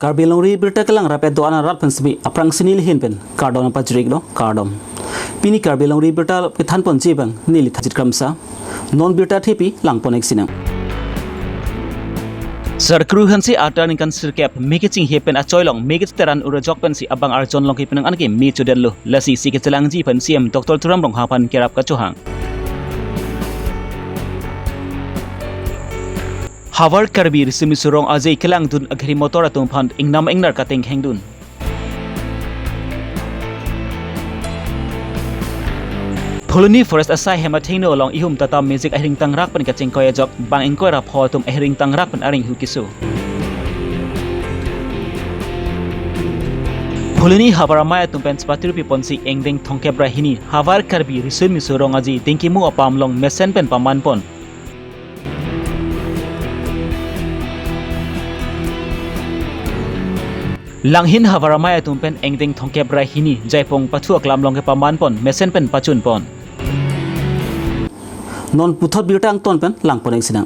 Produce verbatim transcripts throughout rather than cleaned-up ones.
Karbi Longri Birta kelang rapet do-an arat pen semi aphrangsi neli ahin pen kardom pajirlo, kardom. Pini Karbi Longri Birta kethan ponji abang neli Thajit Kramsa. Non birta thepi lang pon-ik sinang. Sarkru Hanse atar aningkan sirkep me kechinghe pen achoi along me kecheteran ura jok pensi abang arjon along kepi nang anke me chodetlo. Lasi si kechelangji aphan C M Doctor Tuliram Ronghang aphan kerap kachohang. Havar Karbi riso miso rong aje kelangdun agari motor atum aphan ingnam ingnar kateng hengdun. Phuloni Forest asai hem athengno along ihum Tata Magic ahiring tangrak pen kachingkoi ajok bang ingkoi ra pho atum ahiring tangrak pen aring hu keso. Phuloni havar amei atum pen chepatiri pi ponsi engdeng thomkep ra hini Havar Karbi riso miso rong aje Dengkimu apam along mesen pen paman pon. Langhin havar amei atum pen engdeng thomkep ra hini Jaipong pathu aklam along kepaman pon mesen pen pachun pon. Non puthot birta angton pen lang pon-ik sinang.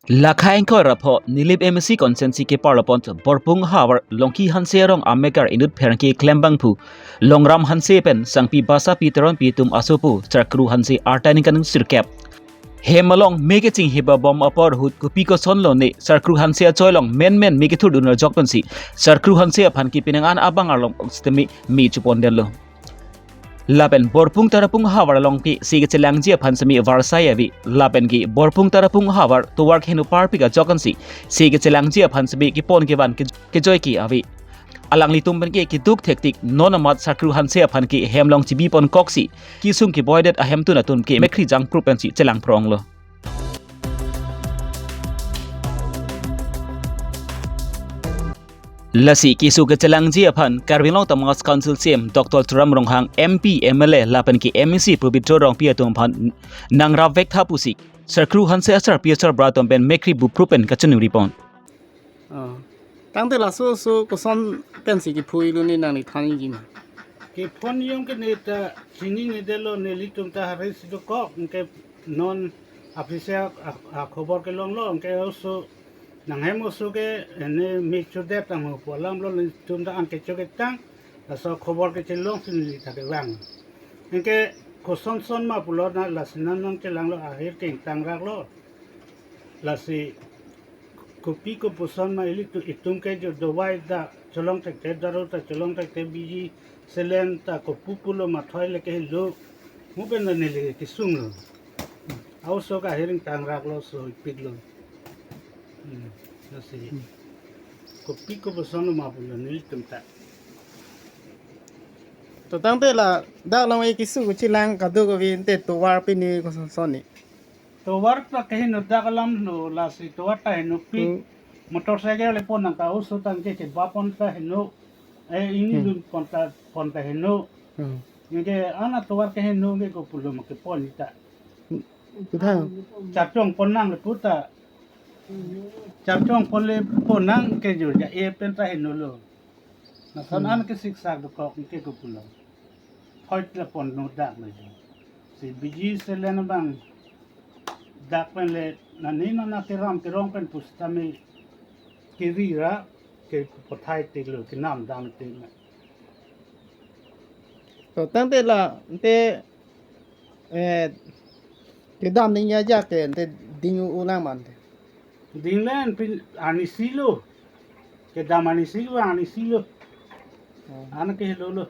Lakha ingkoi ra pho Nilip M A C constituency keparlo pon Borpung havar Longki Hanse arong amegar inut pherangke klembangphu Longram Hanse pen Sangpi Basapi Teronpi atum asopo Sarkru Hanse atar aningkan sirkep hem along me kechinghe ba bom apor ahut kopi koson lone Sarkru Hanse achoi along menmen me kethurdun ajok pensi Sarkru Hanse aphan kepi nang an abang arlong sitame me chopondetlo. Lapen Borpung Tarapung havar along ke si kechelangji aphan semi varsai ave. Lapen ke Borpung Tarapung havar tovar keheno parpik ajok ansi si kechelangji aphan semi kepon kevan ke, kejoi ke ave. Alanglitum pen ke keduk thektik non amat Sarkru Hanse aphan ke hem along chibi pon koksi kesung keboidet ahemtun atum ke mekkri jangprup pensi chelang pronglo. Lasi keso kechelangji aphan Karbi Anglong Autonomous Council C M Doctor Tuliram Ronghang, M P, M L A lapen ke M A C Pobitro Rongpi atum aphan nangrap vek tha pusi Sarkru Hanse asarpi asarbura atum pen mekkri bupru pen kachiningri pon. Oh. Tangte laso oso koson pensi kephui lo ne nangli than-ikji ma? Kephon jong ke ne ta chinine detlo, nelitum ta hari si dokok, anke non aphrangsi a, a, akhobor kelonglo, anke oso nanghem oso ke ne me chodet tangho pu alam lo, nelitum ta an kecho ketang, laso khobor kechelongsi neli ta kevang. Anke koson son ma pulo na lasi non nangchelanglo, ahir ke ingtang raklo. Lasi kopi kopuson ma ilitum, itum ke jo dawai ta cholong thekthe, daru ta cholong thekthe, biji selen ta kopu pulo mathoi le kehelo. Mo pen ta neli kesunglo. A-oso ke ahir ingtang raklo, so ipiklo. Hmm, lasi. Hmm. Kopi kopuson ma pulo nelitum ta. To tangte ladak along e keso kachelang kadokave ante tovar pini koson son ni? Tovar ta keheno dak alam lo, lasi tovar ta henopik. Hmm. Motorcycle le pon nang ta oso tangke keba pon ta heno. Eh, ini Hmm. dun pon ta, pon ta heno. Hmm. Anke ana tovar keheno ke kopulom kepon ta. Kutha? Chapchong pon nang le pu ta. Chapchong pon le pon nang ke jo ja e pen ta henolo. Lason Hmm. an kesiksak dokok ke kopulom. Hoit le pon no dak le jo. Si biji selen abang dak pen le nani nana keram kerong pen pusitame kiri ra ke pathai tik lo, kenam dam tik lo. To tangte la ante, eh, kedam ding ajak ke ante ding u lang ma ante? Ding len pin arnisi lo. Kedam arnisi lo, arnisi lo. Hmm. An kehelo lo.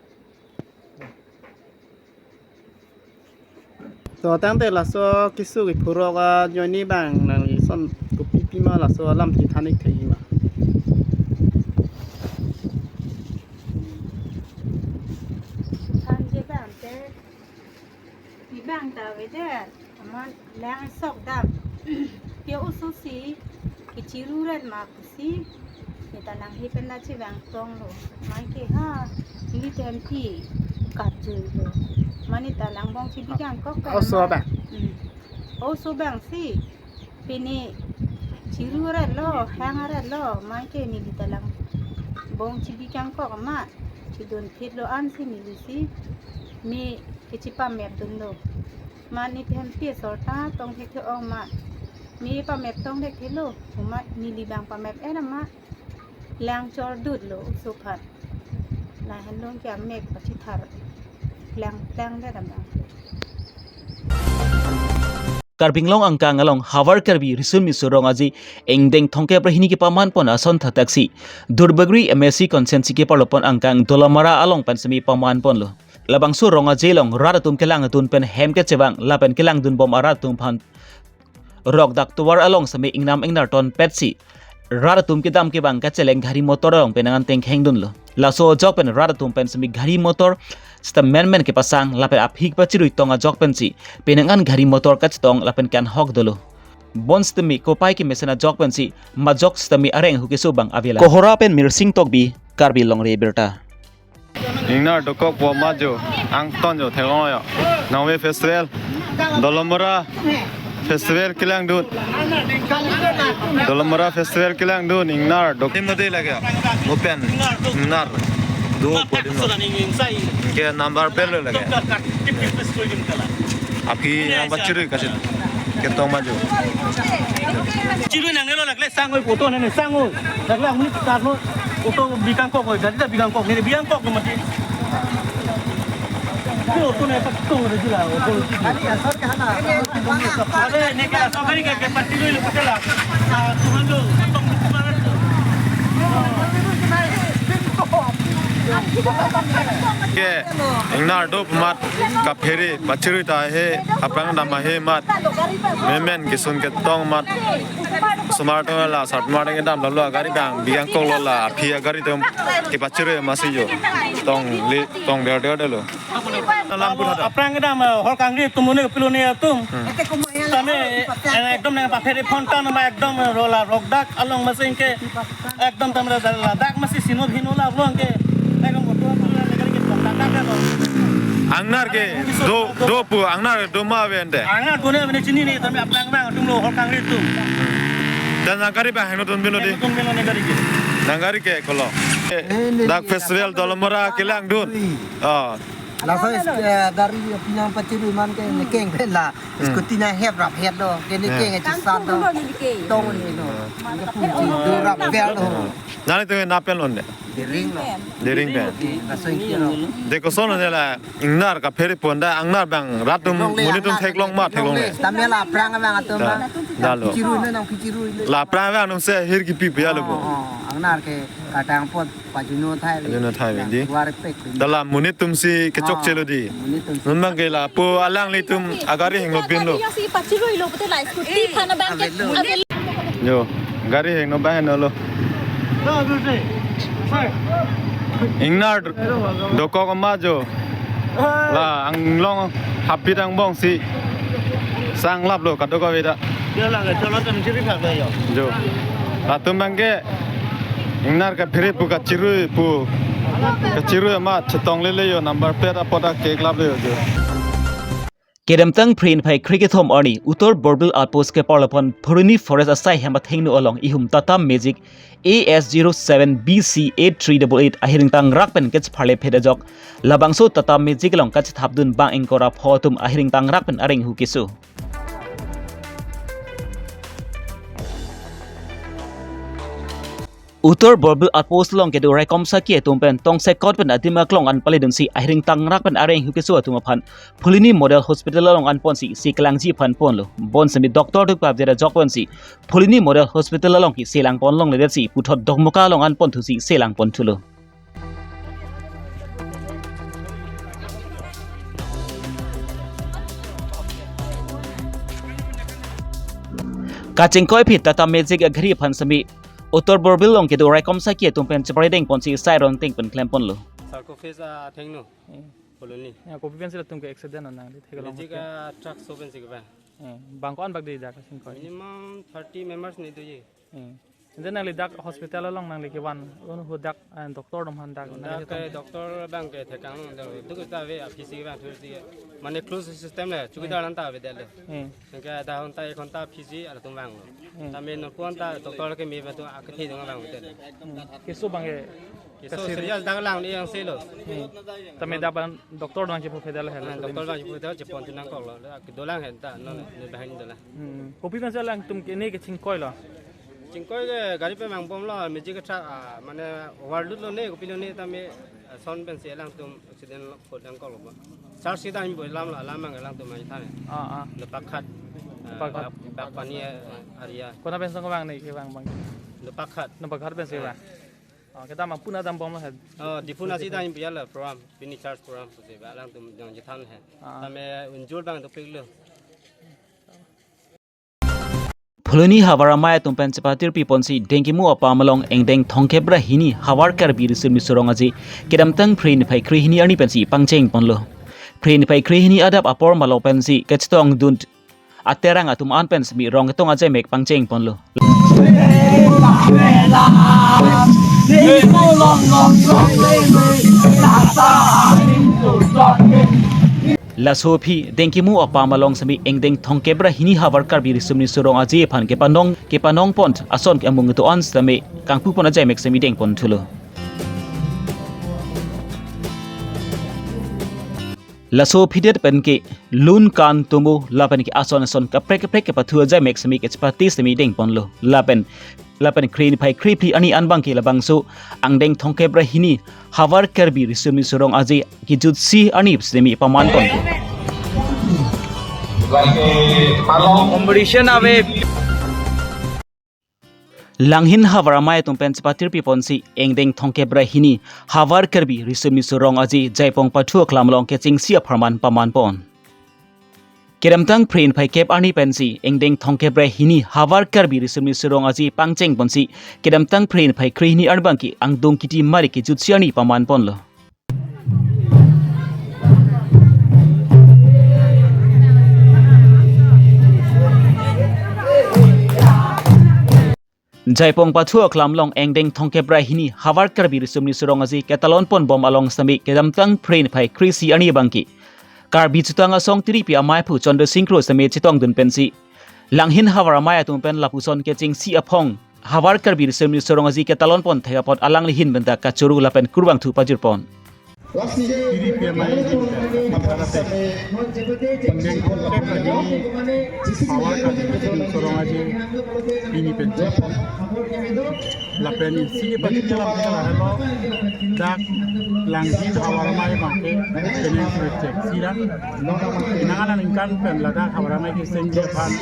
To tangte laso keso kephurok ajoine abang nangli son kopi pima laso alam chethan-ik thekji ma? Thanji abang te, ne abang ta avedet, amat lang sok dam. Pia oso si kechiru ret ma pusi, ne ta nanghe pen ta chevang tonglo. Mai ke ha, neli tempi kapjui lo. Mane ta lang bong chibi kangkok pen Oso ma. abang? Hmm. Oso abang si, pini chiru ret lo, hang ret lo, mai ke neli ta lang bong chibi kangkok ma, chidon phit lo ansi neli si, me kechipamep dunlo. Mane tempi asor ta tong thekthe ong ma. Me pamep tong thekthelo, ma neli abang pamep en ma. Lang chor dut lo uso aphan. Lahenlo ke amek pachithar. Lang lang da dam dam. Karbi Anglong angkang along Havar Karbi Riso Nimso Rong Aje ingdeng thomkep ra hini kepaman pon ason tha thaksi Duarbagori M A C constituency keparlo pon angkang Dolamara along pen semi paman ponlo. Labangso Rong Aje along rat atum kelang adun pen hem kechevang lapen kelangdun bom arat atum aphan rokdak tovar along semi ingnam ingnar tonpetsi rat atum kedam kevang kacheleng gari motor along penang an tengkheng dunlo. Laso ajok pen rat atum pen semi gari motor sitame menmen kepasang lapen aphi kepachirui tong ajok pensi penang an gari motor kachetong lapen kanghok dolo. Bon sitame kopai kemesen ajok pensi majok sitame areng hu keso abang avela. Kohora pen Mirsing Tokbi, Karbi Longri Abirta. Ingnar dokok pu amat jo, angton jo, theklong jo. Nangve festival, Dolamara festival kelangdun. Dolamara festival kelangdun, ingnar dok. Tim nadi lagi, open, ingnar, do, podium. Ke number plate lo lagi. Aphi nang pachirui kasit. Ketong maju. Chirui nangnelo, laklek sang oi, photo nene sang oi. Laklek amonit karno photo bikangkok oi, gari ta bikangkok, nene bikangkok lo mati. Photo ne tak tong re jula, photo. Are, ne ke asok gari ke, ke pachirui lo putela. Ah, tuhan lo, tong lo. Ke, ingnar do pu amat kaphere pachirui ta he, aphrang dam ahe amat. Menmen kesun ketong amat. Osomar atum la, sarpimar atum kedam lo, gari abang bikangkok lo la, aphi agari atum kepachirui masi jo. Tong le, tong der der lo. Alam pun ada. Aphrang kedam, eh, hor kangri atum, ne pilo ne atum. Hmm. Tame, eh, ekdom nang paphere phone ta nama ekdom, eh, rola rokdak along masing ke ekdom tamra ladak masi sino hino la along ke. Ekdom motor tu la legar ke tong ladak lo. Ingnar ke do, do pu, ingnar do ma ave ante. Ingnar do ne ave ne chinine, tame aphrang abang atum lo hor kangri atum. Dan nang gari abang heno tun bino di. Tun bino ne gari ke. Nang gari ke kolo. Dak festival Dolamara kelangdun. Oh. Laso is, eh, gari pinang pachirui man ke nekeng pen la. Hmm. Scooty na hep rap het lo, ke nekeng, eh, chisat lo. Tong ni lo. Ke pu do rap vel lo. Nangtum nangpen lo ne? Dering lo. Dering pen. Laso ingki lo. De koson ne la ingnar kaphere pon da, ingnar abang rat atum, monit atum theklong ma, theklong le. Tame la aphrang abang atum. Da. Da lo. Chirui ne nang pachirui ne. La aphrang abang atum si ahir kipi pi lo bo. Oh, oh, ingnar ke katang pot. Pajuno thai. Pajuno thai, di. War pek. Dala monit atum si kechokche lo di. Ah, monit atum si. Non abang ke lapu alanglitum agari hingno bin lo. Yang si pachirui lo pute la scooty aphan abang ke. Avel lo. Avel. Jo, gari hingno abang heno lo. Ingnar dokok amat jo. La anglong hapit angbong si sanglap lo kadok kave ta. Dia lang ke cholo tem chiri phak lo jo. Jo. Latum abang ke ingnar kaphere pu kachirui pu. Kachirui amat chetong lele jo, number plate apot ta keklap le jo. Kedamtang Phre niphai kre kethom arni Uttar Borbil Outpost keparlo pon Phuloni Forest asai hem athengno along ihum Tata Magic A S zero seven B C eight three double eight ahir ingtangrak pen kachepharle phet ajok labangso Tata Magic along kachethapdun bang ingkoi ra pho atum ahir ingtangrak pen areng hu keso. Uttar Borbil Outpost along kedo raikom saki atum pen tongsekot pen adim aklong an paledunsi ahir ingtangrak pen areng hu keso atum aphan Phuloni Model Hospital along an ponsi sekelangji aphan ponlo. Bon semi doctor atum pap jera jok ponsi Phuloni Model Hospital along ke selang pon longledetsi puthot Dokmoka along an ponthusi selang ponthulo. Kachingkoi aphi Tata Magic agari aphan semi Uttar Borbil along kedo raikom saki atum pen chepardeng ponsi sai ron ting pen klem ponlo. Sarco phase athengno. Hmm. Phuloni. Ya, kopi pensi latum ke accident nang di theklong. Magic ke. A truck so pensi kevang. Eh, bang ko-an bak di dak kachingkoi? Minimum thirty members ni doji. Eh. Ante nangli dak hospital along nangli kevan, un hu dak, eh, doctor atum aphan dak, nangli dak ke doctor abang ke thekang lo, dak duk ta ave, aphi si abang thur si. Mane close system le, chowkidar, eh, nang ta avedet le. Eh. Nang ke adha ghonta, ek ghonta aphi si, latum vanglo. Eh. Tame non pon ta doctor ke me batu akethe dong vangdet le. Hmm. Keso abang ke, keso kasiri, serious dak lang ni yang selo. Hmm. Tame dak abang doctor abang chepho phedet le. Ah, doctor abang chepho phedet, chepon tu nangkok lo. Dolang hen ta, non, ne bahan dolang. Hmm. Kopi pensi alangtum ke ne kachingkoi lo? Chingkoi ke gari pen mangbomlo, music ke tha, ah, mane overload lone, kopilone tame, ah, sound pensi alangtum accident lo, khodang kok lo ba. Charge si dam pu alam lo, alam mang alangtum mane tha ne. Ah, ah. Depak Ghat, ah, Depak Ghat. Bak, Bakpani, ah, area. Konat pensi kevang ne, kevang bang? Depak Ghat. Depak Ghat pensi kevang. Ah. Oh, kedam abang puna dambomlo he. Oh, Diphu nasi dam pu ya lo program, pini charge program pusi ba alangtum jong chethan he. Ah. Tame injured abang dopiklo. Phuloni havar amei atum pen chepatirpi ponsi Dengkimu apam along angdeng thomkep ra hini Havar Karbi Riso Nimso Rong Aje kedamtang Phre niphai kre hini arni pensi pangcheng ponlo. Phre niphai kre hini adap apor malok pensi kachetongdun aterang atum an pen semi rong ketong ajemek pangcheng ponlo. Laso aphi Dengkimu apam along semi angdeng thomkep ra hini Havar Karbi Riso Nimso Rong Aje aphan kepanong, kepanong pon ason ke amung kedo-an sitame kangpu pon ajemek semi deng pon thulo. Laso aphi det penke lun kan tomo lapen ke ason ason kaprek kaprek kepathu ajemek semi kechepate semi deng ponlo. Lapen, lapen Phre niphai kre phli arni an abangke labangso angdeng thomkep ra hini Havar Karbi Riso Nimso Rong Aje kejutsi arni semi paman pon. Competition ave. Langhin havar amei atum pen chepatirpi ponsi angdeng thomkep ra hini Havar Karbi Riso Nimso Rong Aje Jaipong Pathu aklam along kechengsi apharman paman pon. Kedamtang Phre niphai kep arni pensi angdeng thomkep ra hini Havar Karbi Riso Nimso Rong Aje pangcheng ponsi kedamtang Phre niphai kre hini arni abangke angdung kiti mari kejutsi arni paman ponlo. Jaipong Pathu aklam along angdeng thomkep ra hini Havar Karbi Riso Nimso Rong Aje ketalon ponbom along sitame kedamtang Phre niphai kre isi arni abangke Karbi Chutang Asong tiripi ameiphu Chandra Sing Kro sitame chetongdun pensi Langhin havar amei atum pen lapuson kechengsi aphong Havar Karbi Riso Nimso Rong Aje ketalon pon thek apot alangli ahin pen ta kachoro lapen kurvangthu pajir pon. Tiripi amei ahin pen ta angdeng thomkep ra hini Havar Karbi Riso Nimso Rong Aje pini pen cheng pon. Lapen isi pachini alam ke lahelo, dak Langhin havar amei abangke penang kere chengsi ra. Penang aningkan pen ladak havar amei kechengji aphan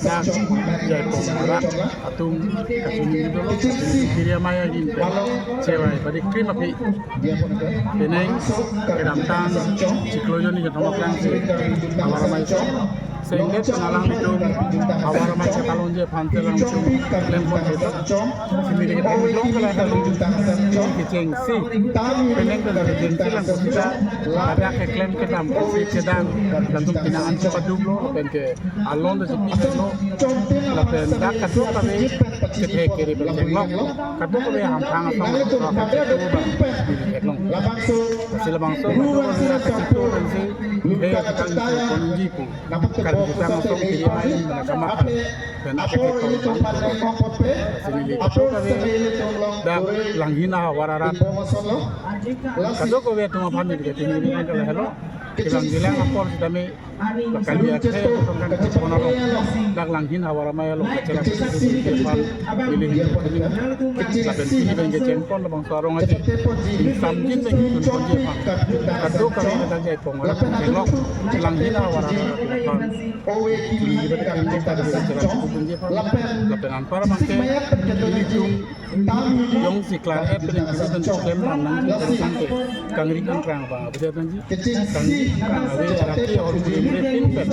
dak Jaipong arat atum kachini dolo, kiri amei ahin pen chevai badi krim aphi penang kedamtang chiklo jonni kethom aphrangsi havar amei cheng. Sengdet pen alanglitum havar amei chetalonji aphan te alanglitum klem pon hedo. Simi deke dam long kala halo kechengsi. Penang pen kechengsi lang kosita. Ada keklem kedam kosi kedam. Langsung pinangan cepat dum lo pen ke alon de sepi lo. Lapen dak kadokave kethe kere pen chenglok. Kadokave hamphang asong lo pen ke tu bang. Bili theklong. Sila bangso kadokave dak kachito pensi. He kang ko konji pu. Karbi Chutang Asong kiri mai mana kama kan. Pen ake ke kau bang. Sini li kadokave dak Langhin havar arat. Kadokave atum aphan ni kita tini ni kan kalau helo. Kilang bilang apor sitame bakal dia ke tongkan ke kono lo. Dak Langhin havar amei lo kachelak ke aphan. Bili hin. Lapen pini pen kecheng pon labangso arong aje. Samjin pen kecheng ponji aphan. Kadokave dak Jaipong arat chenglok Langhin havar arat aphan. Lapen anpar abangke ilitum jongsi klar-et pen kiri pen klem ram nangji, kangri kangkrang abang abu jat nangji. Kangri kangkrang ave, rati aur puri ave, pin pen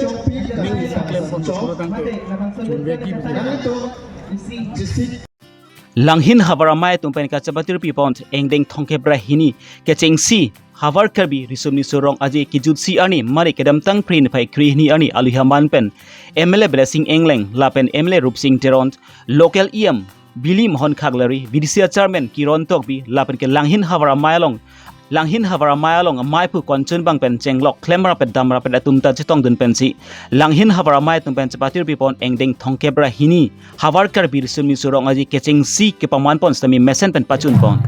ning isi klem pon pura tangte chunvegi bisi. Langhin havar amei atum pen kachepatirpi pon angdeng thomkep ra hini kechengsi Havar Karbi Riso Nimso Rong Aje kejutsi arni mari kedamtang Phre niphai kre hini arni aluhi aman pen M L A Blessing Engleng lapen M L A Rupsing Teron, local E M Bili Mohon Khaklari, B D C A Chairman Kiron Tokbi lapen ke Langhin havar amei along, Langhin havar amei along ameiphu Konchun Bangpen chenglok klem rapet dam rapet atum ta chetongdun pensi Langhin havar amei atum pen chepatirpi pon angdeng thomkep ra hini Havar Karbi Riso Nimso Rong Aje kechengsi kepaman pon sitame mesen pen pachun pon.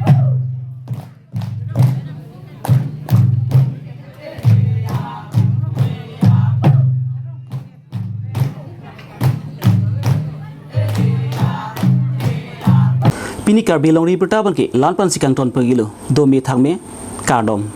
Pini Karbi Longri Abirta abangke la-an pensi kangton pagilo, dome thakme, kardom.